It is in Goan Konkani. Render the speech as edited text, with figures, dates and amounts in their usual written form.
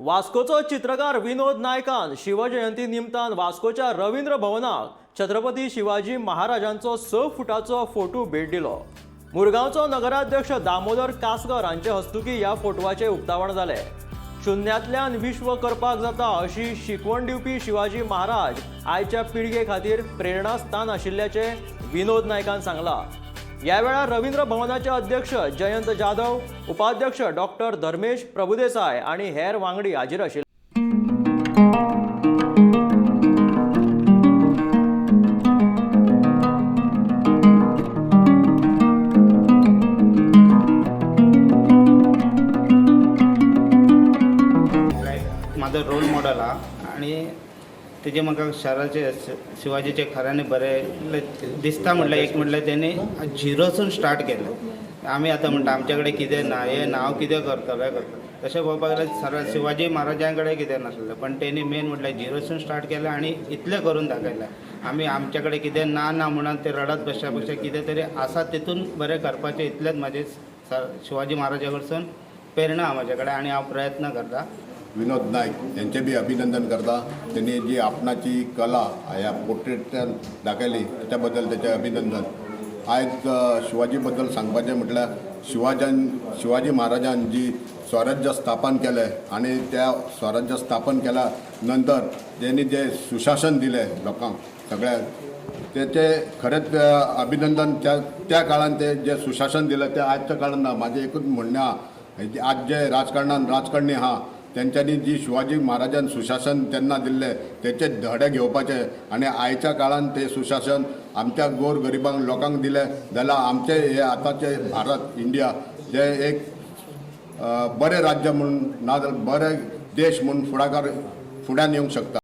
वास्कोचो चित्रकार विनोद नायकान शिवजयंती निमतान वास्कोच्या रवींद्र भवनाक छत्रपती शिवाजी महाराजांचो 6 फुटाचो फोटो भेट दिलो. मुरगांवचो नगराध्यक्ष दामोदर कासकर हांचे हस्तुकी ह्या फोटवाचें उक्तावण जालें. शुन्यांतल्यान विश्व करपाक जाता अशी शिकवण दिवपी शिवाजी महाराज आयच्या पिळगे खातीर प्रेरणास्थान आशिल्ल्याचें विनोद नायकान सांगलां. ह्या वेळार रवींद्र भवनाचे अध्यक्ष जयंत जाधव, उपाध्यक्ष डॉक्टर धर्मेश प्रभुदेसाय आनी हेर वांगडी हाजीर आशिल्ले. लायक म्हाजो रोल मॉडल आहा आनी तेजे म्हाका शाराचे शिवाजीचे खऱ्यांनी बरें दिसता. म्हटल्यार एक म्हटल्यार तेणी झिरोसून स्टार्ट केलें. आमी आतां म्हणटा आमचे कडेन कितें ना, हें ना, हांव कितें करतलो, हें करतलो. तशें पळोवपाक गेल्यार सर शिवाजी महाराजां कडेन कितें नासलें, पण तेणी मेन म्हटल्यार झिरोसून स्टार्ट केलें आनी इतलें करून दाखयलें. आमी आमचे कडेन कितें ना ना म्हणून ते रडत बसच्या पेक्षा कितें तरी आसा तितून बरें करपाचें, इतलेंच म्हाजें सर शिवाजी महाराजा कडसून प्रेरणा आहा म्हाजे कडेन आनी हांव प्रयत्न करता. विनोद नायक यांचे बी अभिनंदन करता. त्यांनी जी आपणाची कला ह्या पोर्ट्रेटान दाखयली, त्याच्याबद्दल त्याचे अभिनंदन. आयज शिवाजीबद्दल सांगपाचें म्हटल्यार शिवाजी महाराजान जी स्वराज्य स्थापन केलें आनी त्या स्वराज्य स्थापन केल्या नंतर त्यांनी जे सुशासन दिलें लोकांक सगळ्यांक, तेचे खरेंच अभिनंदन. त्या त्या काळान ते जे सुशासन दिलें ते आजच्या काळान ना. म्हाजें एकूच म्हणणें आहा, आज जे राजकारणान राजकारणी आहा तेंच्यांनी जी शिवाजी महाराजान सुशासन तेन्ना दिल्लें तेचे धडे घेवपाचे आनी आयच्या काळान ते सुशासन आमच्या गोर गरिबांक लोकांक दिलें जाल्यार आमचे हे आतांचे भारत इंडिया जे एक बरें राज्य म्हूण, नाजाल्यार बरें देश म्हूण फुडाकार फुड्यान येवंक शकता.